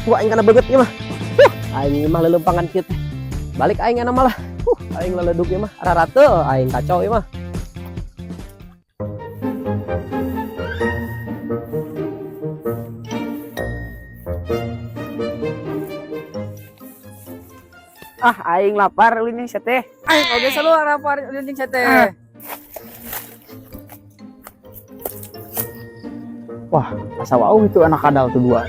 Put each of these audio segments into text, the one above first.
Ku aing kana beungeut ieu mah. Aing mah leuleumpangan kieu teh. Balik aing ana malah. Aing leledug ieu mah. Rarate aing kacau ieu mah. Ah, aing lapar ulin jeung teh. Aing oge selalu lapar ulin jeung teh. Wah, asa wau itu anak kadal tuh dua.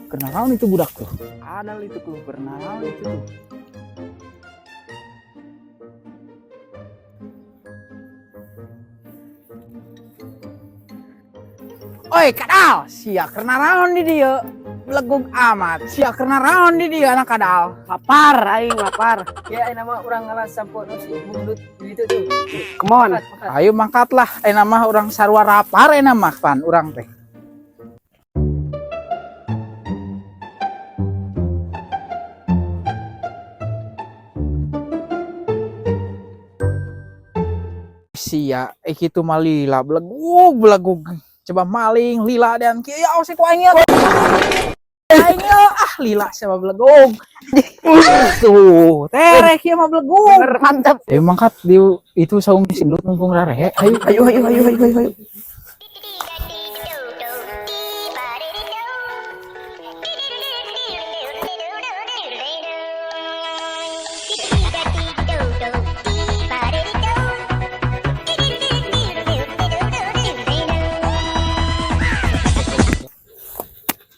Kenalan itu budak tuh. Kadal itu tuh, kenalan itu tuh. Oi, kadal, sia kenalan di dia. Belegug amat. Sia kenalan di dia anak kadal. Lapar aing lapar. Ya aing nama urang ngalas sampo nu si bundut di ditu tuh. Come on. Mangkat, mangkat. Ayo mangkatlah, mah urang sarua rapar mah pan urang teh. Sia, kitu mah lila belegug belegug. Coba maling lila dan kieu ya awas ku aing ya. Aing ya, ah lila siapa belegug. Tuh, tereh kieu mah belegug. Bener mantap. Mangkat di itu saung sindut mumpung rarehe. Ayo. Ayo ayo ayo ayo ayo.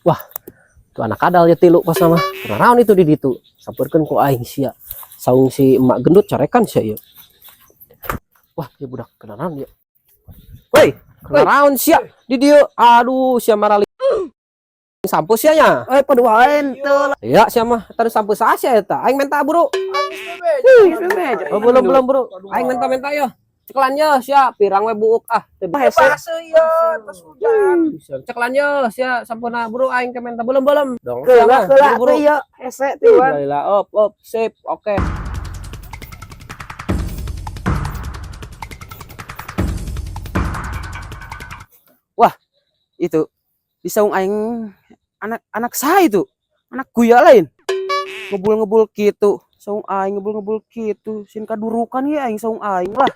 Wah, tuh anak kadal ya tilu pas sama. Naraon itu di ditu. Sampeurkeun ku aing sia. Saung si emak gendut carekan sia ieu. Wah, ya budak kenaraon dia. Woi, kenaraon sia di dieu. Aduh, sia marali sampo sia nya. Eh, paduhaen teu. Ya, sia mah tadi sampo saha eta. Aing menta buru. Oh, belum belum buru. Aing menta-menta yo. Cekelan yo sia, pirang we buuk ah. Teu hese. Base ieu tos hujan. Cekelan yo sia sampuna buru aing ke menta belum belum. Dong sia Keula mah keula buru-buru. teu ieu hese tiwan. Lila, op op sip, oke. Wah, itu di saung aing anak saha itu? Anak kuya lain. Ngebul-ngebul kitu. Saung aing ngebul-ngebul kitu. Sin kadurukan ye aing saung aing lah.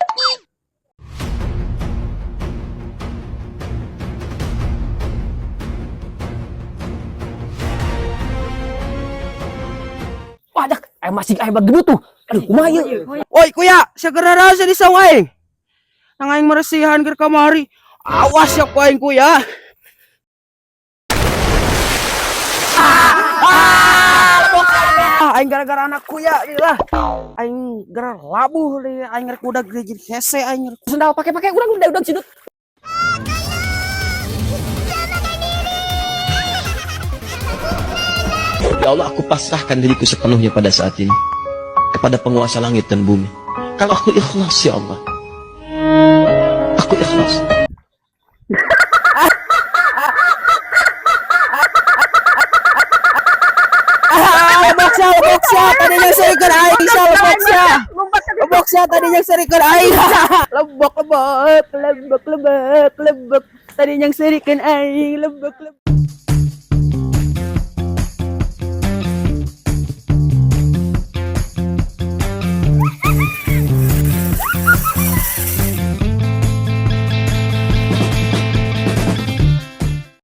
Wah, dak, masih aing gendut tuh. Aduh, kumaha ieu? Oi, kuya, segera rasa di saung aing. Nang aing meresihan keur kamari. Awas ya ku aing kuya. Ah, aing gara-gara anak kuya ieu lah. Aing gara labuh deh, aing rek udah gede jadi hese aing rek. Sendal pakai-pakai urang udah sidut. Ya Allah, aku pasrahkan diriku sepenuhnya pada saat ini kepada penguasa langit dan bumi. Kalau aku ikhlas ya Allah, aku ikhlas. Ah, lebok sia, lebok sia, tadinya serikeun aing sia, lebok sia. Lebok sia, tadinya serikeun aing. Lebok, lebok, lebok, lebok, lebok. Tadinya serikeun aing, lebok, lebok.